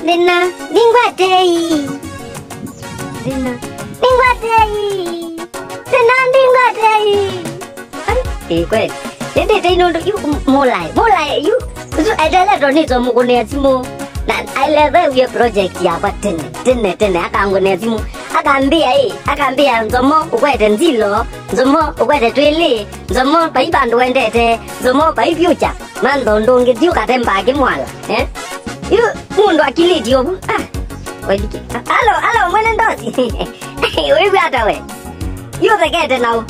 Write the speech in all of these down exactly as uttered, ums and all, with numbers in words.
Thĩna nĩngwatei. Thĩna nĩngwatei. Thĩna nĩngwatei. Ai, ĩ kweli. Nĩndĩtei nũndũ yu m-, mũlaĩ. Mũlaĩ yu. Ũsu eteletwe nĩ twa mũkũnĩa simũ. Na aelethewie project yakwa tene, tene, tene. Akangũnĩa simũ. Akambĩa, ĩ, akambĩa, "Nzomo, ũkwete nzilo. Nzomo, ũkwete twĩlĩ. Nzomo, vai vandũ wendete. Nzomo, vai future." Mantho ndũngĩ thiĩ ũkate mbaki mwala, eh? Yu mũndũ akilĩtye ũvu. Ah, wailike. Alo, alo, mwene ndosi. Wĩw'a ata we? Yu ũthekete naũ?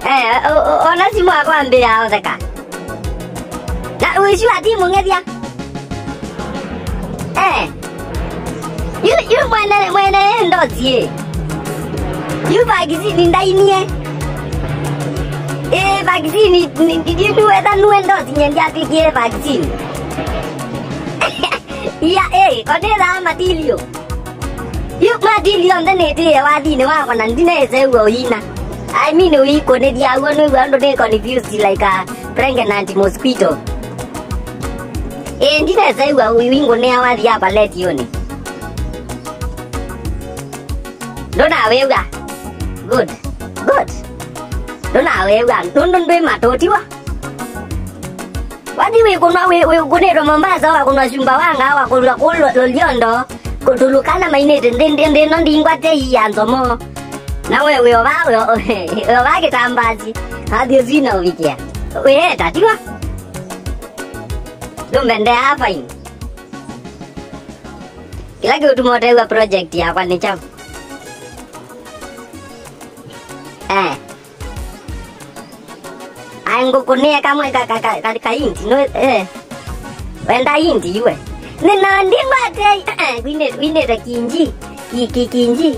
Eh, o-, o-, ona simũ akwambĩa ũtheka. Na wĩsyu ati mũng'ethya. Eh. Yu, yu mwene, mwene ndosie. Yu vaccine ndainie. Eh, vaccine, ni, ni, ni, ni, wetha nue ndosi nye ndiatwĩkie vaccine. Ia, eh, onetha matilio. Yu matilio onthe nĩtĩe wathinĩ wakwa na ndinese w'o ũina. I mean, ũikũnĩthya w'o nĩw'o andũ nĩ confused like a pregnant mosquito. Ĩ, ndinesa ĩw'a wingũnĩa wathi ya paletiũnĩ. Ndũnawĩw'a? Good. Good. Ndũnawĩw'a. Nũndũ ndwĩ matũtiwa. Wathi wĩkũnwa wĩ, wĩkũnĩtwe Mombasa, wakũnwa syumba wanga, wakũlwa kũlwa Loliondo, kũtulukana mainĩte nthĩ, nthĩ, nthĩ ĩno ndingwate ii ya Nzomo. Na we wĩ ova, wĩ o-, wĩ ova kĩtambasi. Athi ũsina ũvikĩa. Wĩeta, tiwa? Ndũmbendeaa fine. Kĩla kĩũtuma ũtew'a project yakwa nĩ kyaũ? Eh. Ai, ngũkũnĩe kamwe ka, ka, ka, ka, ka indi, no, eh. Wenda indi iwe. Nĩ nandi ngwatei, eh, eh, winĩ-, winĩte kinji, ki, ki, kinji.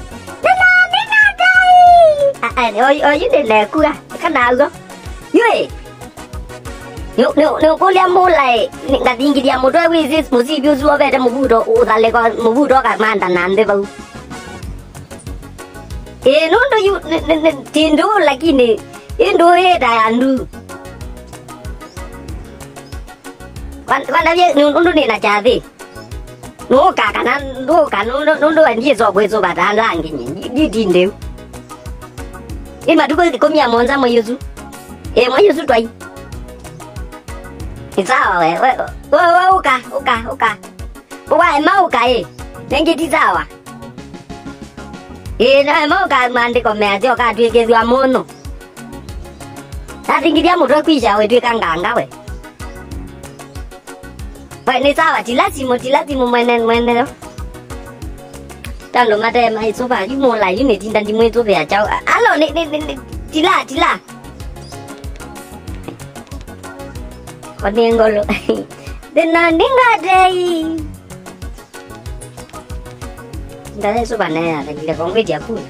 Nĩ nandi ngwatei. Ah, ah, oyu, oyu ndĩnekua, kana ũguo. Yũĩ. Nĩ, nĩ, nĩũkũlya mũlaĩ, nĩ, ngathingithya mũtwe wĩsĩ mũsivi ũsu ovete mũvuto, ũthalĩko mũvuto ũkamanda na nthĩ vau. Ĩĩ, nũndũ yu, nĩ, nĩ, nĩ, ti ndũũ, lakini ĩ ndũũ ĩta ya ndu. Kwa, kwa ndavye, nĩ ũndũ nĩ na kyathĩ. Nũũka kana ndũũka, nũndũ, nũndũ we ndiĩswa kwĩsũva ta andũ angĩ, ndi, ndi, ndi ndĩu. Ĩ matukũ ĩkũmi na mũonza mwei ũsu. Ĩ, mwei ũsu twai. Nĩ sawa we, we, we, we, ũka, ũka, ũka. Waema ũka, ĩ. Nengĩ ti sawa. Ĩĩ, naema ũka maandĩko measya ũkatw'ĩkĩthw'a mũno. Nathingithya mũtwe kwisha wĩtw'ĩka nganga we. We, nĩ sawa, ti lazimu, ti lazimu mwene, mwene yo. Tandũ mate maisũva, yu mũla, yu nĩtinda ndimwĩsũvĩa kyaũ. A-, alo, nĩ, nĩ, nĩ, nĩ, tila, tila. Kwa nĩ ngolo. Thĩna ndingatei. Ndaleso bana ya, ndakile kongwe dia kula.